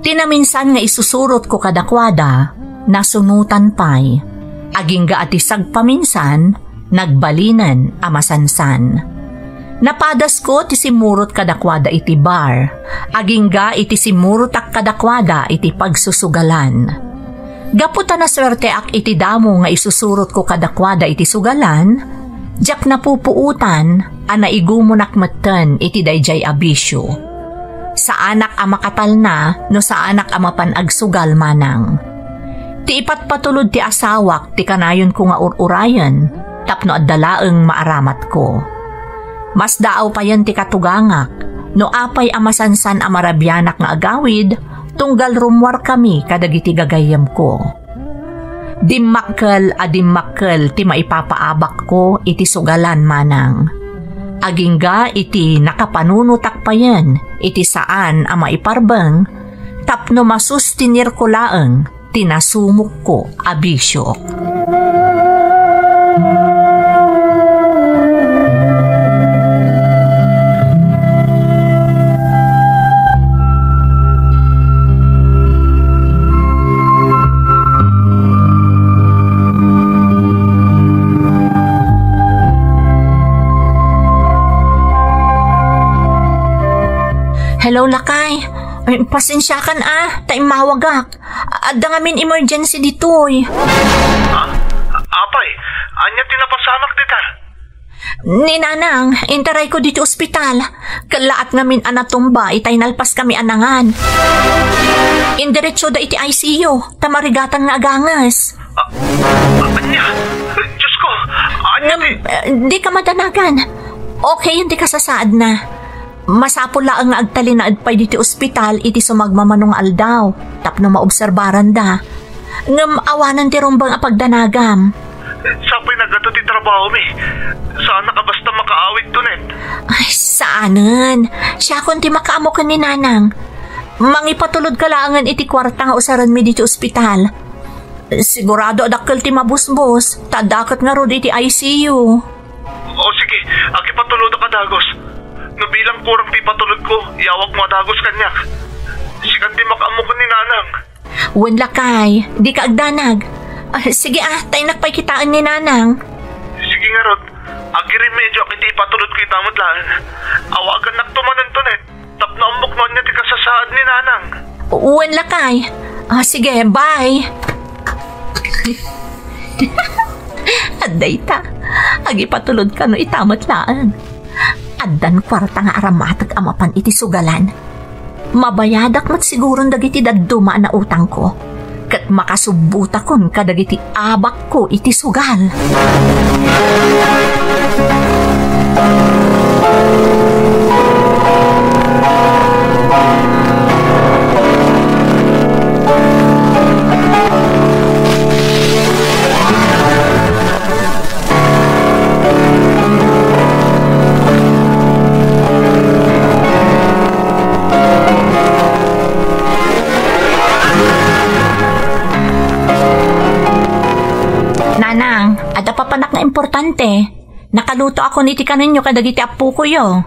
Ti naminsan nga isusurotko kadakuada, nasunotan pay. Agingga a ti sagpaminsan, nagbalinen a masansan. Napadasko ti simmurot kadakuada iti bar, agingga iti simmurotak kadakuada iti pagsusugalan. Gapu ta nasuerteak iti damo nga isusurotko kadakuada iti sugalan, diak napupuotan a naigumonak metten iti daydiay a bisio. Saanak a makatalna no saanak a mapan agsugal, Manang. Ti ipatpatulod ti asawak ti kanayonko nga ur-urayen tapno adda laeng maaramatko. Masdaaw payen ti katugangak no apay a masansan a marabianak nga agawid tunggal rummuarkami kadagiti gagayyemko. Dimmakkel a dimmakkel ti maipapaabakko iti sugalan, Manang. Agingga iti nakapanunotak payen iti saan a maiparbeng tapno masustinirko laeng ti nasumokko a bisio. Hello, lakay. Ay, pasensiakan a, ta immawagak. Adda ngamin emergency ditoy. Ha? Apay, ania ti napasamak dita? Ni Nanang, intarayko ditoy ospital. Kellaat ngamin a natumba itay nalpaskami a nangan. Indiretsoda iti I C U, ta marigatan nga aganges. Ah, ania? Diyos ko, ania ti? Ngem, eh, di ka madanagan. Okay, di ka sasaadna. Masapul laeng nga agtalinaed pay ditoy ospital iti sumagmamano nga aldaw tapno maobserbaranda. Ngem awanen ti rumbeng a pagdanagam. Sapay nagadu ti trabahomi. Saanak a basta makaawid, Tonet. Ay, saanen. Siakon ti makaammo ken ni Nanang. Mangipatulod ka laengen iti kuarta nga usarenmi ditoy ospital. Sigurado a dakkel ti mabusbos, ta adda ket ngarud iti I C U. O sige, agipatulodka a dagus. No bilang kurang ti ipatulodko, iyawagmo a dagus kaniak. Sikan ti makaammo ken ni Nanang. Wen lakay, di ka agdanag. Ah, sige a, ta innak pay kitaen ni Nanang. Sige ngarud, agiremedioak iti ipatulodko ita met laeng. Awagannakto manen, Tonet. Tapno ammok no ania ti kasasaad ni Nanang. Wen lakay. Ah, sige, bye. Adda ita. Agipatulod kano ita met laeng. Addan kuarta nga aramatek a mapan iti sugalan. Mabayadak met siguron dagiti dadduma a nautangko. ket makasubbotakon kadagiti abakko iti sugal. Nanang, adda papanak nga importante. Nakalutoakon iti kanenyo kadagiti appokoyo.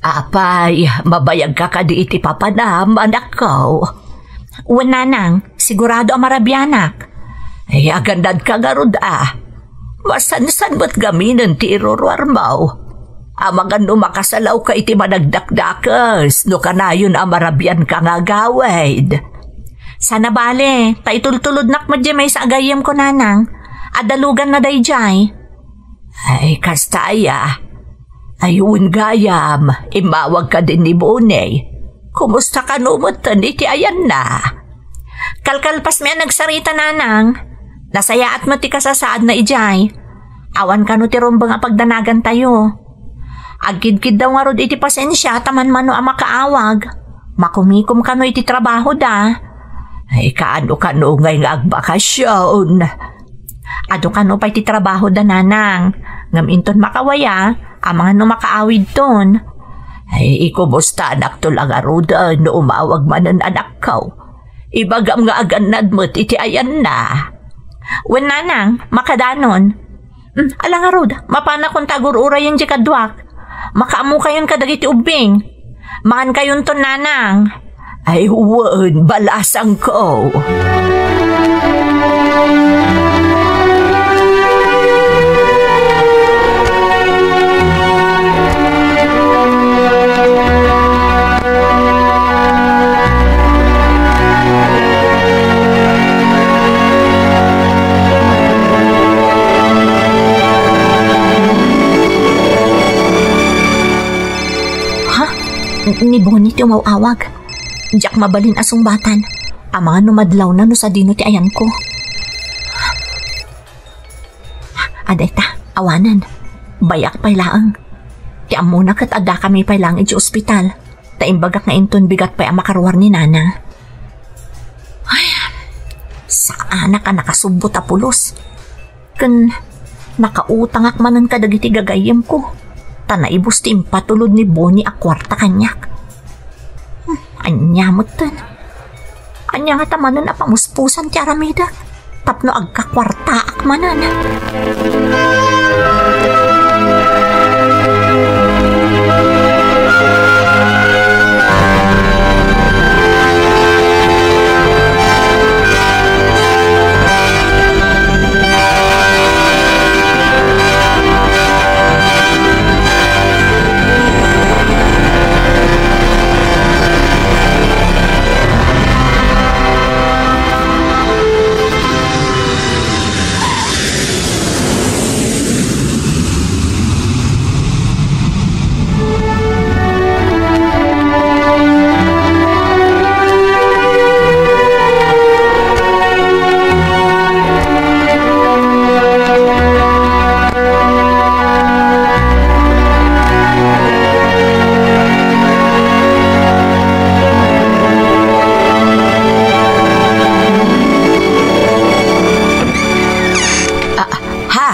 Apay, mabayagka kadi iti papanam, anakko? Wen, nanang, sigurado a marabianak. Ay, agannadka ngarud a. Masansan met gaminen ti iruruarmo. Amangan no makasalawka iti managdakdakes no kanayon a marabianka nga agawid. Saan a bale, ta itultulodnak met diay maysa a gayyemko, nanang. Adda luganna daydiay. Ay, kasta aya. Ay, wen gayam, immawagka din ni Bonnie. Kumusta kano metten iti ayanna? Kalkalpasmi a nagsarita, nanang. Nasayaat met ti kasasaadna idiay. Awan kano ti rumbeng a pagdanagantayo. Agkidkiddaw ngarud iti pasensia ta manmano a makaawag. Makumikom kano iti trabahoda. Ay, kaano kano ngay nga agbakasyon? Adu kano pay ti trabahoda, nanang. Ngem inton makawaya, amangan no makaawidton. Ay, ikumustaanakto la ngaruden no umawag manen, anakko. Ibagam nga agannad met iti ayanna. Wen, nanang, makadanon. Hmm, ala ngarud, mapanakon ta agur-urayen diay kaduak. Makaammokayon kadagiti ubbing. Mangankayonton, nanang. Ay, wen, balasangko. Ha? Ni Bonnie ti umaw-awag. Diak mabalin a sungbatan. Amangan no madlawna no sadino ti ayanko. Adayta, awanen. Bayak pay laeng. Ti ammona ket addakami pay laeng iti ospital. Ta imbagak nga inton bigat pay a makaruar ni Nana. Ay, saanak a nakasubbot a pulos. Ken nakautangak manen kadagiti gagayyemko. Ta naibus ti impatulod ni Bonnie a kuarta kaniak. Hmm, ania metten? Ania ngata manen a pamuspusan ti aramidek tapno agkakuartaak manen? Ah, ha?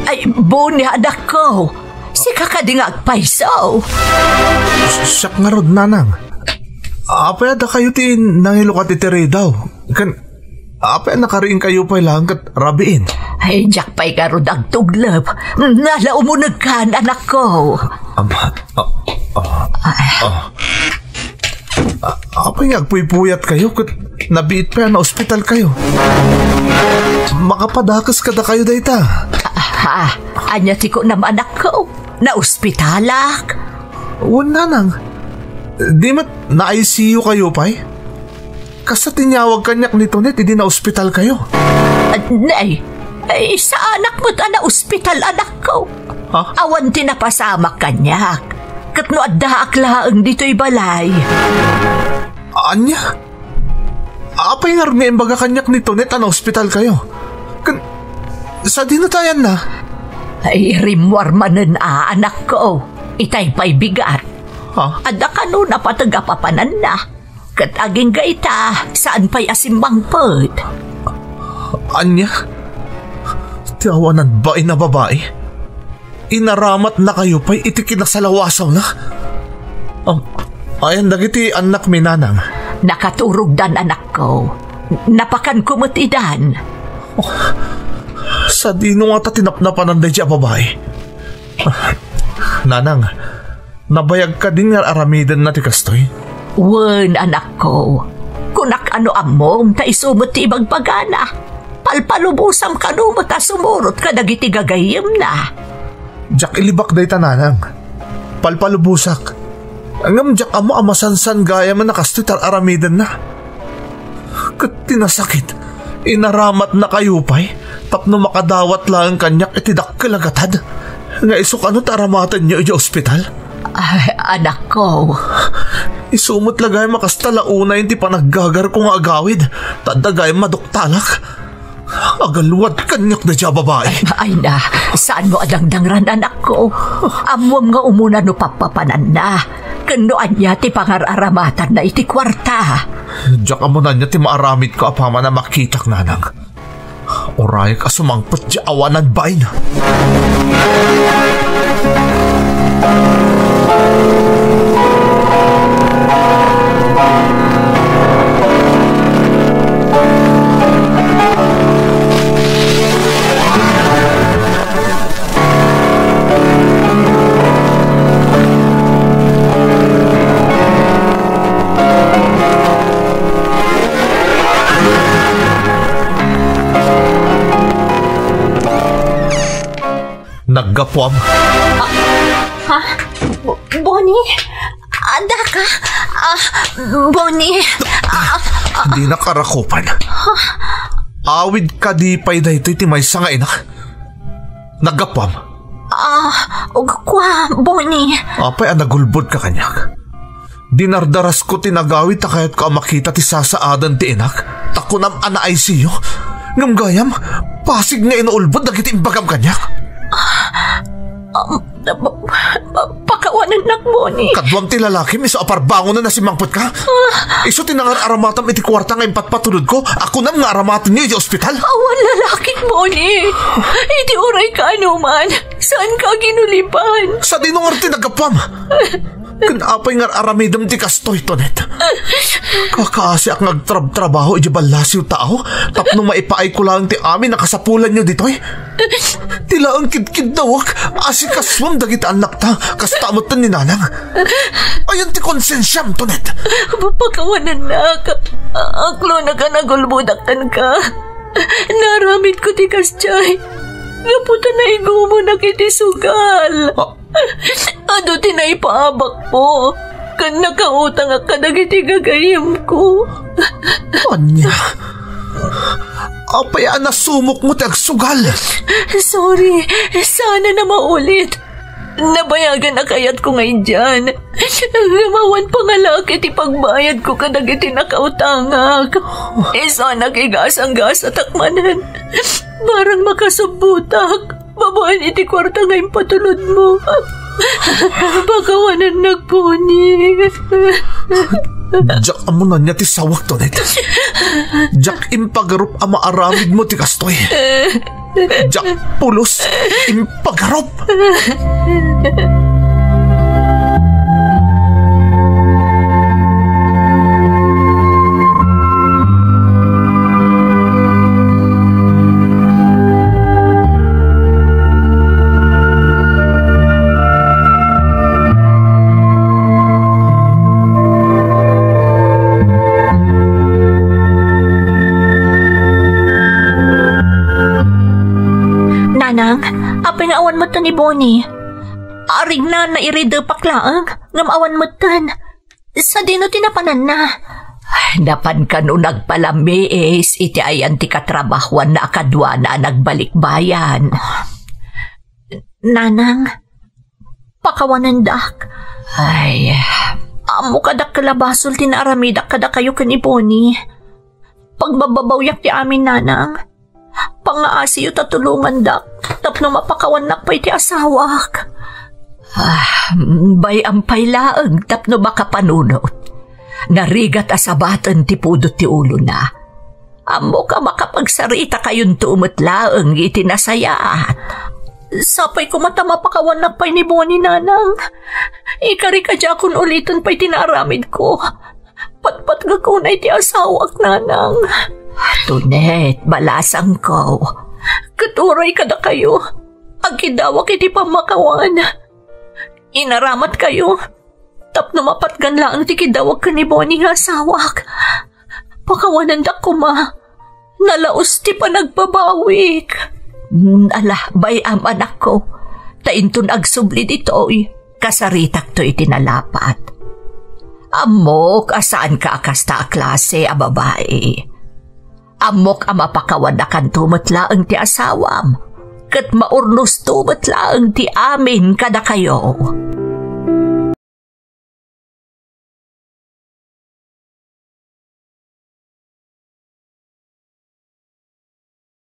Ay, Bonnie, anakko. Sika kadi nga agpayso? Siak ngarud, Nanang. Apay a dakayo ti nangilukat iti ridaw? Ken, apay a nakariingkayo pay laeng ket rabiin? Ay, diak pay ngarud agtuglep. Nala, umunegkan, anakko. Ama, ah, ah, ah. A-, apay nga agpuypuyatkayo ket nabiit pay a naospitalkayo? Makapadakes kadakayo dayta. Ha? Ania ti kunam, anakko? Naospitalak? Wen, Nanang. Di met na-I C U kayo pay? Kasta ti inyawag kaniak ni Tonet idi naospitalkayo. Ah, nay, ay, saanak met a naospital, anakko. Ha? Awan ti napasamak kaniak. Ket no addaak laeng ditoy balay. Ania? Apay ngarud nga imbaga kaniak ni Tonet a naospitalkayo? Ken, sadino ti ayanna? Ay, rimmuar manen a, anakko. Itay pay bigat. Ha? Adda kano napateg a papananna. Ket agingga ita, saan pay a simmangpet. Ania? Ti awanan bain a babai? Inaramatnakayo pay iti kinasalawasawna? Am, ayan dagiti annakmi, nanang? Nakaturogdan, anakko. Napakanko met idan. Oh, sadino ngata ti napnapanan daydi a babai? Nanang, nabayag kadin nga ar-aramidenna ti kastoy? Wen, anakko. Kunak a no ammom ta isu met ti ibagbagana. Palpalubosam kano met a sumurot kadagiti gagayyemna. Diak ilibak dayta, nanang. Palpalubosak. Ngem diak ammo a masansan gayam a kastoy ti ar-aramidenna. Ket ti nasakit, inaramatnakayo pay tapno makadawat laeng kaniak iti dakkel a gatad nga isu kano ti aramatenyo idiay ospital. Ay, anakko. Isu met la gayam a kasta la unayen ti panaggagarko nga agawid, ta adda gayam maduktalak. Agalwad kaniak daydi a babai. Ay na, saanmo a dangdangran, anakko? Ammom nga umuna no pappapananna, ken no ania ti pangar-aramatanna iti kuarta. Diak ammo no ania ti maaramidko apaman a makitak, nanang. Urayek a sumangpet diay awanan bain. Naggapuam. Ah, ha? Bo-, Bonnie? Adda ka? Ah, Bonnie? Ah, ah, Dinak arakupan. Awid kadi pay daytoy ti maysa nga ina? Naggapuam? Ah, ug-, kua, Bonnie. Apay a nagulbodka kaniak? Dinardarasko ti nagawid ta kayatko a makita ti sasaadan ti inak, ta kunam a na-I C U. Ngem gayam, pasig nga inaulbod dagiti imbagam kaniak. Ah, um, pa-, pa-, pakawanennak, Bonnie. Kaduam ti lalakim isu a parbangonen a simmangpetka? Ah. Isu ti nangar-aramatam iti kuarta nga impatpatulodko a kunam nga aramatenyo iti ospital? Awan lalakik, Bonnie. Iti uray kaanoman, saanka a ginulipan. Sadino ngarud ti naggapuam? Ken apay nga ar-aramidem ti kastoy, Tonet? Kakaasiak nga agtrabtrabaho idiay ballasiw tao tapno maipaayko laeng ti amin a kasapulanyo ditoy. Ti laeng kidkiddawek, asikasuem dagiti annakta, kasta met ni nanang. Ayan ti konsensiam, Tonet? Pakawanennak. Aklonak a nagulbodak kenka. Naaramidko ti kasdiay gapu ta naigumonak iti sugal. Ah, Adu ti naipaabakko, ken nakautangak kadagiti gagayyemko. Ania? Apay a nasumokmo ti agsugal? Sorry, saan a maulit. Nabayagan a kayatko nga idian. Ngem awan pangalaak iti pagbayadko kadagiti nakautangak. Isu a nakigasanggasatak manen. Barang makasubbotak babaen iti kuarta nga impatulodmo. Pakawanennak, Bonnie. Diak ammo no ania ti sawek, Tonet. Diak impagarup a maaramidmo ti kastoy. Diak pulos impagarup. Nanang, apay nga awan metten ni Bonnie? Arigna, nairidepak laeng, ngem awan metten. Sadino ti napananna? Napan kano nagpalamiis iti ayan ti katrabahuanna a kaduana a nagbalikbayan. Nanang, pakawanendak. Ay. Ammok a dakkel a basol ti naaramidak kadakayo ken ni Bonnie. Pagbababawyak ti amin, nanang. Pangaasiyo ta tulongandak tapno mapakawannak pay ti asawak. Ah, bay-am pay laeng tapno makapanunot. Narigat a sabaten ti pudot ti ulona. Ammok a makapagsaritakayonto met laeng iti nasayaat. Sapay koma ta mapakawannak pay ni Bonnie, nanang. Ikarik a diakon uliten pay ti naaramidko. Patpatgak unay ti asawak, nanang. Tunet, balasangko. Ket uray kadakayo, agkidawak iti pammakawan. Inaramatkayo tapno mapatgan laeng ti kidawak ken ni Bonnie nga asawak. Pakawanendak koma. Nalaus ti panagbabawik. Mm, ala, bay-am, anakko. Ta inton agsubli ditoy, kasaritakto iti nalapat. Ammok a saanka a kasta a klase a babai. Ammok a mapakawannakanto met laeng ti asawam, ket maurnosto met laeng ti amin kadakayo.